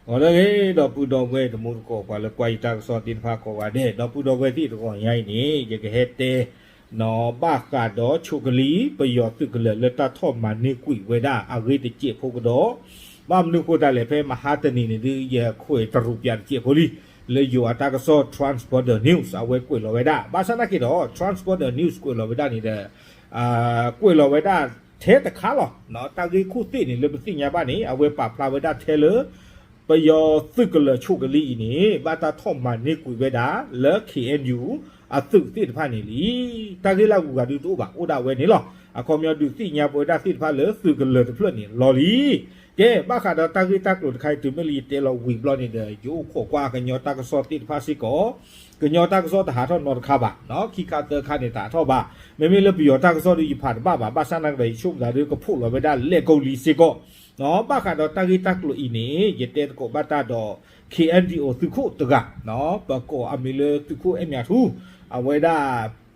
ဂီၤလၢအဂ့ၤ ဒီပုၢ်ဒီဝဲၢ်တံၤသကိး ပှၤလၢကွၢ်ယတၢ်ကစီၣ်သ့ၣ်တဖၣ်ကိးဂၤဒဲး, ဒီပုၢ်ဒီဝဲၢ်သ့ၣ်တဂီၤညါအံၤန့ၣ် ယကဟဲတဲ ဘၣ်ဃးဒီးဆိးကလံ ပယီၤသုးကလၢၤလၢတၢ်ထီၣ်မၤန့ၢ်ကွံာ်ဝဲဒၣ်အဂ့ၢ်တစဲးဖိကဒီး, ဘၣ်မနုၤဃိသတးလဲၣ် ဖဲမဟါတနံၤန့ၣ်ဒုး ယခွဲးတရူးပၠးတစဲးဖိလံ, လၢယိၤအတၢ်ကစီၣ် Transborder News အဝဲကွဲးလီၤဝဲဒၣ်, ဘၣ်ဆၣ်သနာ်က့ဒီး Transborder News ကွဲးလီၤဝဲဒၣ်န့ၣ်ဒီး ကွဲးလီၤဝဲဒၣ်ထဲတခါလီၤ. တၢ်ဂ့ၢ်ခိၣ်သ့ၣ်န့ၣ် လၢပသ့ၣ်ညါဘၣ်န့ၣ် အဝဲပာ်ဖျါဝဲဒၣ်ထဲလၢ ပယီၤသုးကလၢၤဆိးကလံအံၤန့ၣ် ဘၣ်တၢ်ထီၣ်မၤန့ၢ်ကွံာ်ဝဲဒၣ်လၢ K N U အသုးသ့ၣ်တဖၣ်န့ၣ်လံ. တၢ်ဂ့ၢ်လၢအဂုၤအဂၤဒုးတအိၣ်ဘၣ် အိၣ်ဒၣ်ဝဲန့ၣ်လီၤ. အခီပညီဒုးသ့ၣ်ညါပဝဲဒၣ်သ့ၣ်တဖၣ်လၢသုးကလၢၤတဖျၢၣ်န့ၣ်လီၤလံ. ကဲ ဘၣ်ဃးဒီးတၢ်ဂ့ၢ်တၢ်ကျိၤတခါအံၤ တုၤမ့ၢ်လၢယတဲလီၤဝံၤဘျီန့ၣ်ဒီး ယအိၣ်ခိးကွၢ်ကညီတၢ်ကစီၣ်သ့ၣ်တဖၣ်စ့ၢ်ကီး, ကညီတၢ်ကစီၣ်တဟးထီၣ်နီတခါဘၣ်, ခံခါသၢခါန့ၣ်တဟးထီၣ်ဘၣ်. မ့မ့ၢ်လၢပယီၤတၢ်ကစီၣ်ဒုးယဖးတဘၣ်ဘၣ်, ဘၣ်ဆၣ်သနာ်က့ဒီး ယဆိကမိၣ်သးဒုးကဖှိၣ်လီၤဝဲဒၣ်လဲၤကိးလံစ့ၢ်ကီး. ဘၣ်ဃးဒီးတၢ်ဂ့ၢ်တၢ်ကျိၤအံၤန့ၣ် ယတဲသကိးဘၣ်တၢ်ဒီး K N D O သုးခိၣ်တဂၤ, ပကိးအမံၤလၢသုးခိၣ်အဲၣ်မၠးထူ, အဝဲဒၣ်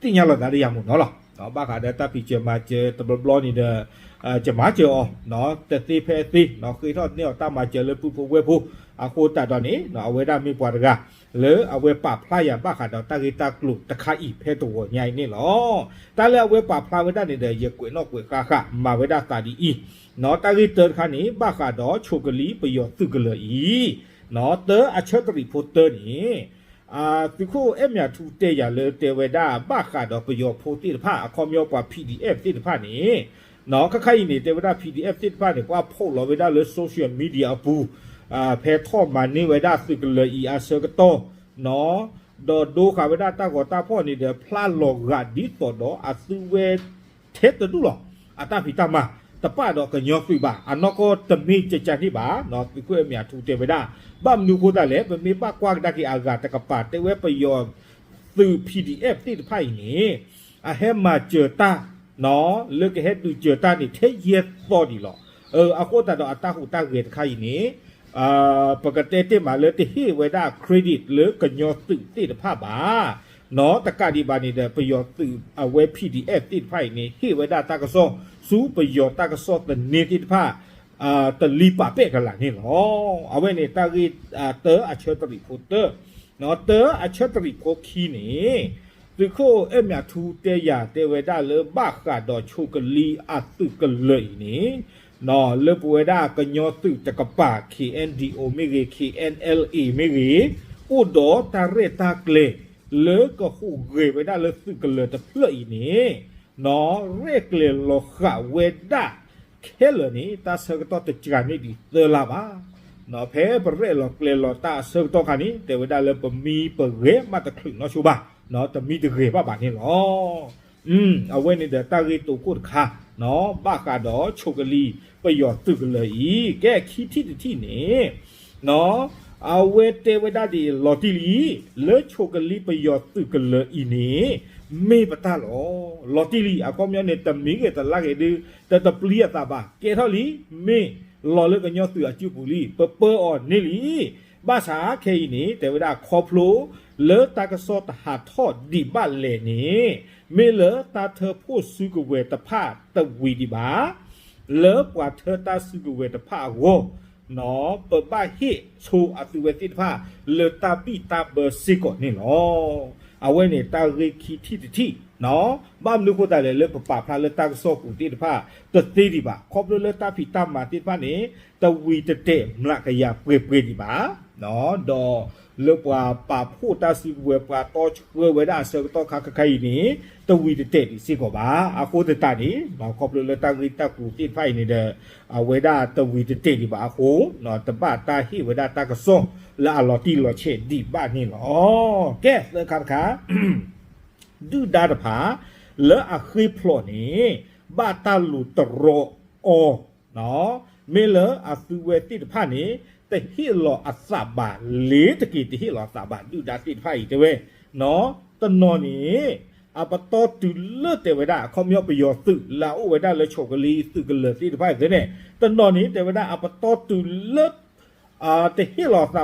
သ့ၣ်ညါလီၤသးလၢယၤမ့ၢ်နီၤလီၤ. ဘၣ်ဃးဒီးတၢ်ဖံးစၢၤမၤစၢၤတဘျီဘျီန့ၣ်ဒီး ယမၤစၢၤအီၤ တသ့ဖဲအသ့, ဃ့ထီၣ်န့ၢ်အီၤတၢ်မၤစၢၤလၢပုၢ်ဖိဝဲၢ်ဖိအဃိသတးဒီးန့ၣ် အဝဲဒၣ်မ့ၢ်ပှၤတဂၤ လၢအဝဲပာ်ဖျါယၤဘၣ်ဃးဒီးတၢ်ဂ့ၢ်တၢ်ကျိၤတခါအံၤဖဲတဂီၤညါအံၤန့ၣ်လီၤ. တၢ်လၢအဝဲပာ်ဖျါဝဲဒၣ်န့ၣ်ဒီး ယကွဲးနီၣ်ကွဲးဃါဃာ်မၤဝဲဒၣ်သးဒ်အံၤ, တၢ်ဂ့ၢ်တၢတခါန့ၣ် ဘၣ်ဃးဒီးဆိးကလံပယီၤသုးကလၢၤအံၤ, တၢအဆၢတရံးဖိတၢန့ၣ် သုးခိၣ်အဲၣ်မၠးထူတဲယၤလၢတဲဝဲဒၣ် ဘၣ်ဃးဒီးပယီၤဖိသ့ၣ်တဖၣ် အခီပညီပှၤ P D F သ့ၣ်တဖၣ်န့ၣ် ခါခါအံၤန့ၣ် တဲဝဲဒၣ် P D F သ့ၣ်တဖၣ်န့ၣ် ပှၤဖီၣ်လီၤဝဲဒၣ်လၢ social media အပူၤ, ဖဲထီၣ်မၤန့ၢ်ဝဲဒၣ်သုးကလၢၤအံၤအဆၢကတီၢ်, ဒီးဒိဃာ်ဝဲဒၣ်တၢ်ဂီၤတၢ်ဖီၣ်န့ၣ်ဒီး ဖျါလီၤဂာ်ဒ်သိးဒီးအသုဝဲ ထဲတဒူၣ်လီၤ. အတၢ်ဖံးတၢ်မၤ တပာ်ဒီးကညီသုးဘၣ်, အနီၢ်ကီၢ်တမ့ၢ်ကကန့ၣ်ဘၣ်, သုးခိၣ်အဲၣ်မၠးထူတဲဝဲဒၣ်. ဘၣ်မနုၤဃိသတးလဲၣ်, ပမ့ၢ်ဘၣ်ကွၢ်ကဒါက့ၤအဂၤတကပၤ တဲဝဲပယီၤသုး P D F သ့ၣ်တဖၣ်အံၤန့ၣ် အဟဲမၤစၢၤတၢ် လၢကဟဲဒုးစၢၤတၢ်န့ၣ် ထဲယဲၢ်သီဒံးလီၤ. အဃိသတးဒီးအတၢ်ဟူးတၢ်ဂဲၤတခါအံၤန့ၣ် ပကတဲတ့ၢ်မးလၢတဟ့ၣ်ဝဲဒၣ် credit လၢကညီသုးသ့ၣ်တဖၣ်ဘၣ်. နီၢ်တကးဒံးဘၣ်န့ၣ်ဒီး ပယီၤသုးအဝဲ P D F သ့ၣ်တဖၣ်အံၤန့ၣ် ဟ့ၣ်ဝဲဒၣ်တၢ်ကစီၣ်ဆူပယီၤတၢ်ကစီၣ်သန့သ့ၣ်တဖၣ် တလံၤပာ်ပဲၣ်ကလာ်န့ၣ်လီၤ. အဝဲန့ၣ်တၢ်ဂ့ၢ် တၢအဆၢတရံးဖိတၢ, တၢအဆၢတရံးဖိခံန့ၣ် သုးခိၣ်အဲၣ်မၠးထူတဲယၤတဲဝဲဒၣ်လၢ ဘၣ်ဃးဒီးဆိးကလံအသုးကလၢၤအံၤန့ၣ် လၢပဝဲဒၣ်ကညီသုးတကပၤ K N D O မ့ၢ်ဂ့ၤ K N L A မ့ၢ်ဂ့ၤ အိၣ်ဒီးတၢ်ရဲၣ်တၢ်ကျဲၤ လၢကဟူးဂဲၤဝဲဒၣ်လၢသုးကလၢၤတဖျၢၣ်အံၤန့ၣ် ရဲၣ်ကျဲၤလီၤဃာ်ဝဲဒၣ်ခဲလၢာ်န့ၣ် တၢ်ဆၢကတီၢ်တစှၤန့ၢ်ဒံးသၢလါဘၣ်. ဖဲပရဲၣ်လီၤကျဲၤလီၤတၢ်အဆၢကတီၢ်ခါန့ၣ် တဲဝဲဒၣ်လၢပမံပဂဲၤမးတချုးနီၢ်ဆိဘၣ်, တမံတဂဲၤဘၣ်ဘၣ်န့ၣ်လီၤ. အဝဲန့ၣ်ဒီးတၢ်ဂ့ၢ်တိခိၣ်တခါ ဘၣ်ဃးဒီးဆိးကလံပယီၤသုးကလၢၤအံၤ, ကဲခံထံၣ်တထံၣ်န့ၣ် အဝဲတဲဝဲဒၣ်ဒ်အံၤ လီၤတံၢ်လံ, လၢဆိးကလံပယီၤသုးကလၢၤအံၤန့ၣ် မ့ၢ်ပတၢ်လီၤ. လီၤတံၢ်လံ အခီပညီန့ၣ် တမံၤဂ့ၤတလါဂ့ၤဒုး တတပျံၤအသးဘၣ်, ကဲထီၣ်လံ, မ့ၢ်လီၤလၢကညီသုးအစုပူၤလံ, ပပၢအီၤန့ၢ်လံ. ဘၣ်ဆၣ်ခဲအံၤန့ၣ် တဲဝဲဒၣ်ခီဖျိလၢတၢ်ကစီၣ်တဟးထီၣ်ဒံးဘၣ်လဲၣ်န့ၣ် မ့ၢ်လၢတၢ်ထၢဖှိၣ်စုကဝဲၤတဖၣ်တဝံၤဒံးဘၣ် လၢပှၤထၢတၢ်စုကဝဲၤတဖၣ်အဂီၢ် ပဘၣ်ဟ့ၣ်ဆိအသုဝဲသ့ၣ်တဖၣ်လၢတၢ်ဘံၣ်တၢ်ဘၢစ့ၢ်ကီးန့ၣ်လီၤ. အဝဲန့ၣ်တၢ်ဂ့ၢ်ခံထံၣ်တထံၣ်, ဘၣ်မနုၤဃိသတးလဲၣ် လၢပပာ်ဖျါလၢတၢ်ကစီၣ်ပူၤသ့ၣ်တဖၣ်တသ့ဒံးဘၣ်, ခီဖျိလၢတၢ်ဖံးတၢ်မၤသ့ၣ်တဖၣ်န့ၣ် တဝံၤတတဲာ်မျးကယၤပှဲၤပှဲၤဒံးဘၣ် ဒီးလၢပှၤပာ်ဖှိၣ်တၢ်စုကဝဲၤ ပှၤတီဆှၢဝဲဒၣ်အဆၢကတီၢ်ခါခဲအံၤန့ၣ် တဝံၤတတဲာ်ဒံးစ့ၢ်ကီးဘၣ်. အဃိသတးန့ၣ် ခီဖျိလၢတၢ်ဂ့ၢ်တၢ်ကျိၤသ့ၣ်တဖၣ်အံၤန့ၣ်ဒီး အဝဲဒၣ်တဝံၤတတဲာ်ဒံးဘၣ်အဃိ တဘၣ်တၢ်ဟ့ၣ်ဝဲဒၣ်တၢ်ကစီၣ်လၢအလီၤတံၢ်လီၤဆဲးဒံးဘၣ်န့ၣ်လီၤ. ကဲသၢခါတခါ ဒုၣ်ဒါတဖၣ် လၢအဃ့ဖျိးန့ၣ် ဘၣ်တၢ်လူၤတရီအီၤ မ့ၢ်လၢအသုဝဲသ့ၣ်တဖၣ်န့ၣ် တဟ့ၣ်လီၤအသးဘၣ်, လ့ၤတက့ၤတဟ့ၣ်လီၤအသးဘၣ် ဒုၣ်ဒါသ့ၣ်တဖၣ်အံၤတဲဝဲ, တနီၤန့ၣ် အပတီၢ်တုၤလၢတဲဝဲဒၣ် အခီပညီပယီၤသုးလၢအအိၣ်ဝဲဒၣ်လၢဆိးကလံသုးကလၢၤသ့ၣ်တဖၣ်အံၤသ့ၣ်န့ၣ် တနီၤန့ၣ် တဲဝဲဒၣ်အပတီၢ်တုၤလၢ တဟ့ၣ်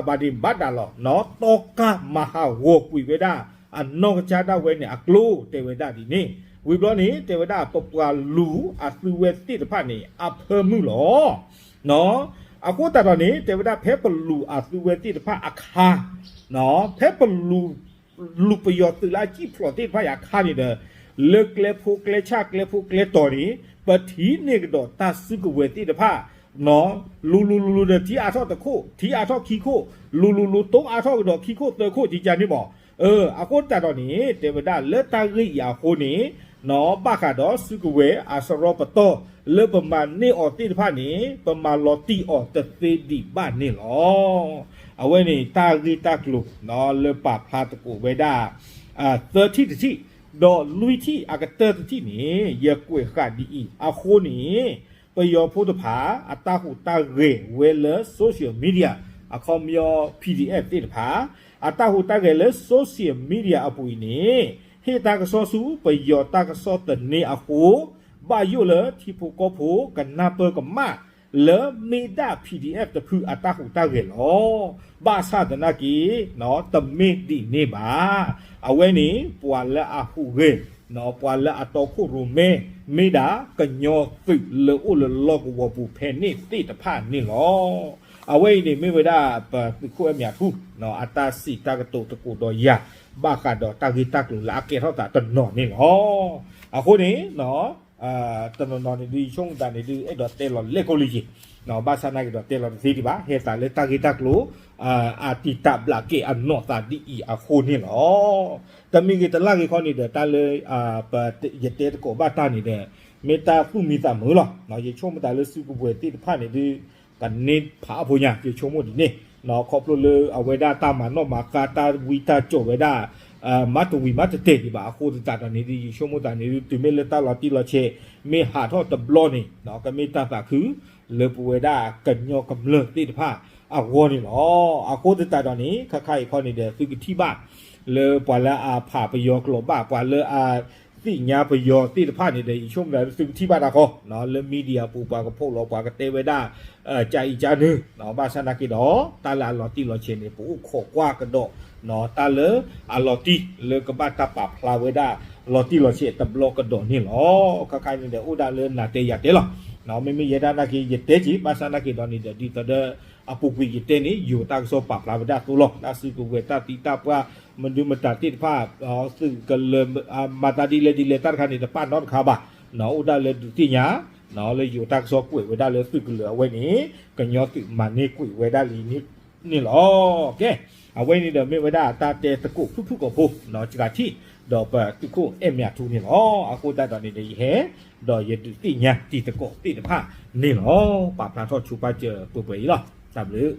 လီၤသးဘၣ်ဒံးဘၣ်ဒၣ်လီၤ. တီကၢ်မၤဟးဂီၤကွံာ်ဝဲဒၣ်အနီၢ်ကစၢ်ဒၣ်ဝဲန့ၣ်အကျိၤ တဲဝဲဒၣ်ဒ်န့ၣ်, ဝံၤဘျီန့ၣ် တဲဝဲဒၣ်ပပှၤလူၤအသုဝဲသ့ၣ်တဖၣ်န့ၣ် အဖၢမုၢ်လီၤ. အဃိသတးဒီးန့ၣ် တဲဝဲဒၣ်ဖဲပလူၤအသုဝဲသ့ၣ်တဖၣ်အခါ, ဖဲပလူၤ လူၤပယီၤသုးလၢအစံၣ်ဖျိးသ့ၣ်တဖၣ်အံၤအခါန့ၣ်ဒီး လၢကျဲဖိကျဲဆၣ်ကျဲဖိကျဲတီၤန့ၣ် ပထံၣ်န့ၢ်ကဒီးတၢ်စုကဝဲၤသ့ၣ်တဖၣ် လူၤလူၤလူၤလူၤဒီးထံအါထီၣ်တခိၣ်, ထံအါထီၣ်ခံခိၣ်, လူၤလူၤလူၤတိအါထီၣ်ကဒီးခံခိၣ်သၢခိၣ် ကကန့ၣ်မး. အဃိသတးဒီးန့ၣ် တဲဝဲဒၣ်လၢတၢ်ဂ့ၢ်အံၤအဃိန့ၣ် ဘၣ်ဃးဒီးစုကဝဲၤအစရီပတီၢ် လၢပမၤန့ၢ်အီၤသ့ၣ်တဖၣ်န့ၣ် ပမၤလီၤတံၢ်အီၤတသ့ဒံးဘၣ်န့ၣ်လီၤ. အဝဲန့ၣ်တၢ်ဂ့ၢ်တၢ်ကျိၤ လၢပာ်ဖျါသကိးဝဲဒၣ် သၢထံၣ်တထံၣ်, ဒီးလွံၢ်ထံၣ်အကတၢၢ်တထံၣ်န့ၣ် ယကွဲးဃာ်ဒ်အံၤ, အဃိန့ၣ် ပယီၤဖိတဖၣ် အတၢ်ဟူးတၢ်ဂဲၤဝဲလၢ social media အခီပညီ P D F သ့ၣ်တဖၣ် အတၢ်ဟူးတၢ်ဂဲၤလၢ social media အပူၤအံၤန့ၣ် ဟ့ၣ်တၢ်ကစီၣ်ဆူပယီၤတၢ်ကစီၣ်သန့အဃိ ဘၣ်ယိၣ်လၢထံဖိကီၢ်ဖိကနၢ်ပၢၢ်ကမၣ် လၢမ့ၢ်ဒၣ် P D F တဖုအတၢ်ဟူးတၢ်ဂဲၤလီၤ. ဘၣ်ဆၣ်သနာ်က့ တမ့ၢ်ဒ်န့ၣ်ဘၣ်. အဝဲန့ၣ် ပှၤလၢအဟူးဂဲၤ ပှၤလၢအတီခိၣ်ရိၣ်မဲ မ့ၢ်ဒၣ်ကညီသုးလၢအိၣ်လၢလီၢ်ကဝီၤပူၤဖဲန့ၣ်သ့ၣ်တဖၣ်န့ၣ်လီၤ. အဝဲအံၤန့ၣ်မ့ၢ်ဝဲဒၣ်ပသုးခိၣ်အဲၣ်မၠးထူ အတၢ်စံးတၢ်ကတိၤသကိးဒီးယၤ ဘၣ်ဃးဒီးတၢ်ဂ့ၢ်တၢ်ကျိၤလၢအကဲထီၣ်သးတနီၤန့ၣ်လီၤ. အဃိန့ၣ် တနီၤနီၤန့ၣ်ဒုး ယဆိကမိၣ်သးန့ၣ်ဒုး အဲၣ်ဒိးတဲလီၤလဲၣ်ကိးလံက့ၤ, ဘၣ်ဆၣ်သနာ်က့ဒီးတဲလီၤတသ့ဒံးဘၣ်, ဟဲသးလၢတၢ်ဂ့ၢ်တၢ်ကျိၤ အတံာ်တာ်ဘျးက့ၤအနီၢ်သးဒ်အံၤအဃိန့ၣ်လီၤ. တမံၤဂ့ၤတလၢ်ဂ့ၤခီန့ၣ်ဒီး တၢ်လၢ ယတဲသကိးဘၣ်တၢ်န့ၣ်ဒီး မ့ၢ်တၢ်သူၣ်မံသးမုာ်လီၤ. ယဆိကမိၣ်သးလၢစုကဝဲၤသ့ၣ်တဖၣ်န့ၣ်ဒုး ကန့ၢ်ဖးအဖိညါ ယဆိကမိၣ်ဒ်န့ၣ်, ခီဖျိလၢအဝဲဒၣ်တၢ်မၤနီၣ်မၤဃါ တၢ်ဝံတၢ်ကၠီၤဝဲဒၣ် မၤတဝံၤမၤတတဲာ်ဒံးဘၣ်. အဃိသတးဒီးန့ၣ်ဒုး ယဆိကမိၣ်သးန့ၣ်ဒုး တုၤမ့ၢ်လၢတၢ်လီၤတံၢ်လီၤဆဲး မ့ၢ်ဟးထီၣ်တဘျီန့ၣ် ကမ့ၢ်တၢ်သးခု လၢပဝဲဒၣ်ကညီကမျၢၢ်သ့ၣ်တဖၣ်အဂီၢ်န့ၣ်လီၤ. အဃိသတးဒီးန့ၣ် ခါခါအံၤခီန့ၣ်ဒီး သုကထံၣ်ဘၣ် လၢပှၤလၢအဖးပယီၤကျိာ်ဘၣ် ပှၤလၢအသ့ၣ်ညါပယီၤသ့ၣ်တဖၣ်န့ၣ်ဒီး ယဆိကမိၣ်သးလၢသုကထံၣ်ဘၣ်တၢ်ဃီ လၢ media ပူၤ ပှၤကဖီၣ်လီၤ ပှၤကတဲဝဲဒၣ် ကအံၤကနုာ် ဘၣ်ဆၣ်သနာ်က့ဒီး တၢ်လၢအလီၤတံၢ်လီၤဆဲးန့ၣ် ပအိၣ်ခိးကွၢ်ကဒီး တၢ်လၢအလီၤတံၢ်လၢကဘၣ်တၢ်ပာ်ဖျါဝဲဒၣ် လီၤတံၢ်လီၤဆဲးတဘျီကဒီးန့ၣ်လီၤ. ခါခါန့ၣ်ဒီး အိၣ်ဒၣ်လၢနၤတဲယၤတဲလီၤ. မ့မ့ၢ်ယဲဒၣ်သနာ်က့ ယတဲက့ၤ ဘၣ်ဆၣ်သနာ်က့ဒီးန့ၣ်ဒီး ဒ်သိးဒီး အပူၤကွံာ်ယတဲန့ၣ် ယိၤတၢ်ကစီၣ်ပာ်ဖျါဝဲဒၣ်အသိးလီၤ. တၢ်စုကဝဲၤ တၢ်သံတၢ်ပှၢ် မနုၤမတၤသ့ၣ်တဖၣ် သုးကလၢၤ မၤသးဒ်လဲၣ်ဒ်လဲၣ် တၢ်တခါန့ၣ် တပာ်နီတခါဘၣ်. အိၣ်ဒၣ်လၢဒုးသ့ၣ်ညါ လၢယိၤတၢ်ကစီၣ်ကွဲးဝဲဒၣ်လၢသုးကလၢၤအဝဲန့ၣ် ကညီသုးမၤန့ၢ်ကွံာ်ဝဲဒၣ်လံန့ၣ်လီၤ. ကဲ အဝဲန့ၣ်ဒီးမ့ၢ်ဝဲဒၣ်တၢ်တဲသကိးဖုၣ်ဖုၣ်ကိာ်ဖိ စှၤထံၣ် ဒီးပသုးခိၣ်အဲၣ်မၠးထူန့ၣ်လီၤ. အဃိသတးဒီးန့ၣ်ဒီးယဟဲ ဒီးယဒုးသ့ၣ်ညါတံၤသကိးသ့ၣ်တဖၣ်န့ၣ်လီၤ. ပာ်ဖျါထီၣ်ဆိပာ်စၢၤပှဲၤပှဲၤအံၤလီၤ. တၢ်ဘျုး